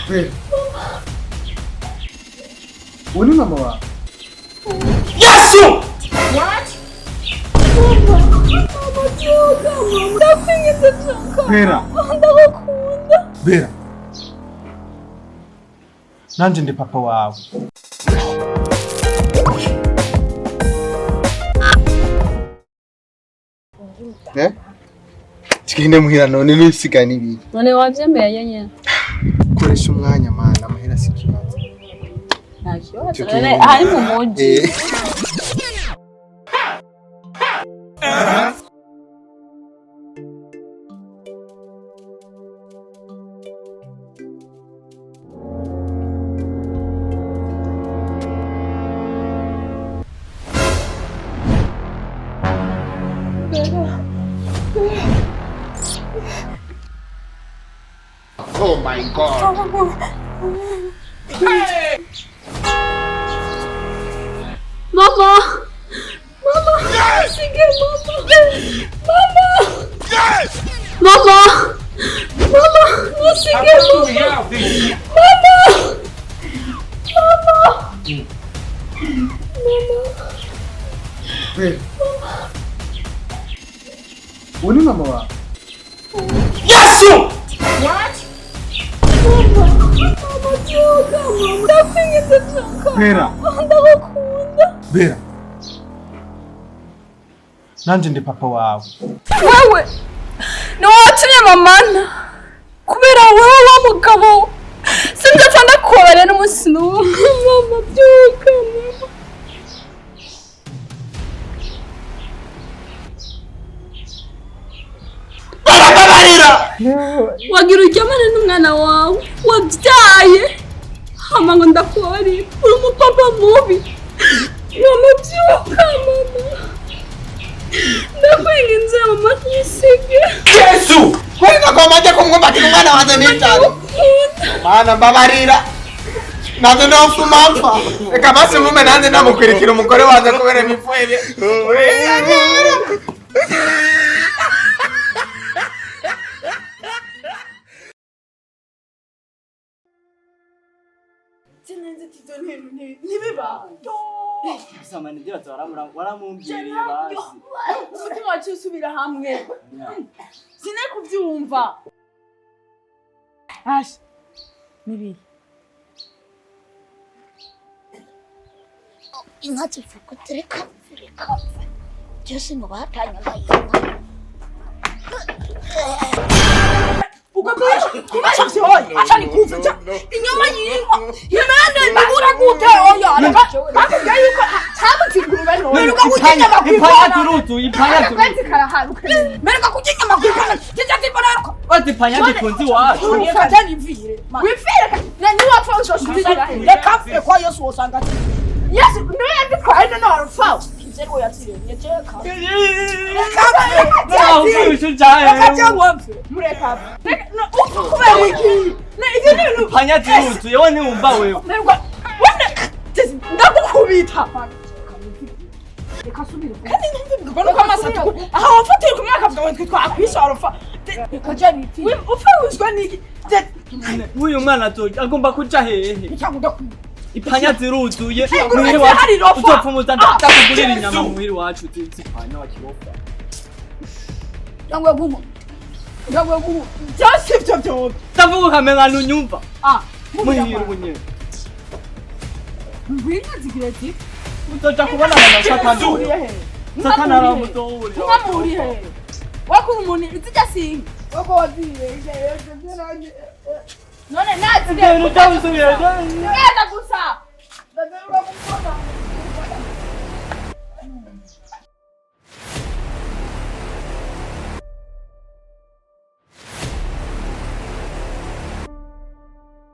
Bera, uwo ni mama wawe? Yesu! Ndakwinginze byuka. Bera, Ndagukunda. Bera, nanje ndi papa wawe. Eh? Tugende muhira none n'ibisiga n'ibiki. None wavyemeye nyene? Koresha umwanya mana, amahera si ikibazo. Nta kibazo. Tugende. None aha ni mu muji. Eh. Oh my God. Mama! Mama! Sige, mama! Mama! Mama! Mama! Ntusige, mama! Mama! Mama! Mama! Bera, uwo ni mama wawe? Yesu! Mama! Mama, byuka, mama! Ndakwinginze byuka. Bera, Ndagukunda. Bera, nanje ndi papa wawe. Wewe niwe watumye mamana kubera wewe wa mugabo sinzapfa ndakubabara n'umunsi n'umwe. Mama, byuka, mama. Barababarira! Wagira uryamane n'umwana wawe wabyaye, hama ngo ndakubabarire. Uri umupapa mubi. Mama, byuka, mama, ndakwinginze, mama, ntisige. Yesu! Kweli nagomba nje kumwumbatira umwana wanje nijane. Mana mbabarira. Nanze ndofuma mpfa. Reka basi mume nanze ndamukwirikira umugore wanje kubera imipfuire. Gusa nibyo waramumbwiriye basi. Umutima wacu usubira hamwe, sine kubyumva. Asha nibihe? Inka zivuga reka reka byose ngo batanye amayinka. Ubwo kubesha vyoye acha nikuve inyama y'inka yonane nibura gute? Oya, reka bakubwiye yuko habuze ingurube none meruka kurya inyama Ipanya kw'ipana. turutu, ipanya turutu. Kwezi karaharuka meruka kurya inyama kw'ipana kijya zibona ariko. Bati ipanya gikunze iwacu. Ufata nivire wivire niwapfa uzoshubira. Reka mfe kwa Yesu wosanga ati Yesu niwe yadutwaye none warupfa ivyo yatiremye jeka. Naho usubije ujahe. Reka cyangwa mfe mureka upfa kubera iki? Ivyo ni ibintu. Ipanya turutu, yewe ntiwumva wewe. Merwa wene ndagukubita kandi ntumvibwirwa nuko amaso atukura aha wafatiye ku mwaka bwawe twe twakwisha warupfa upfa wishwa n'iki? Nk'uyu mwana agomba kuja hehe? Ipanya ziruzuye. Ingurube Muhira iwacu zirahari, rofa. uzopfumuza ndakugurira inyama muhira iwacu zipanya wakirofa. Cyangwa gumu cyangwa gumu. Byose ivyo byombi. Ndavuga ukamenga ntunyumva. Ah, Muhira ubu nyene. Ngwino zigire zipfa. Uzoja kubonana na Satani. Uriye he? Satani aramuzohurira. Nka muri he? Wakura umuntu izijya singa. None nazire. Ibintu byabisubira. Genda gusa.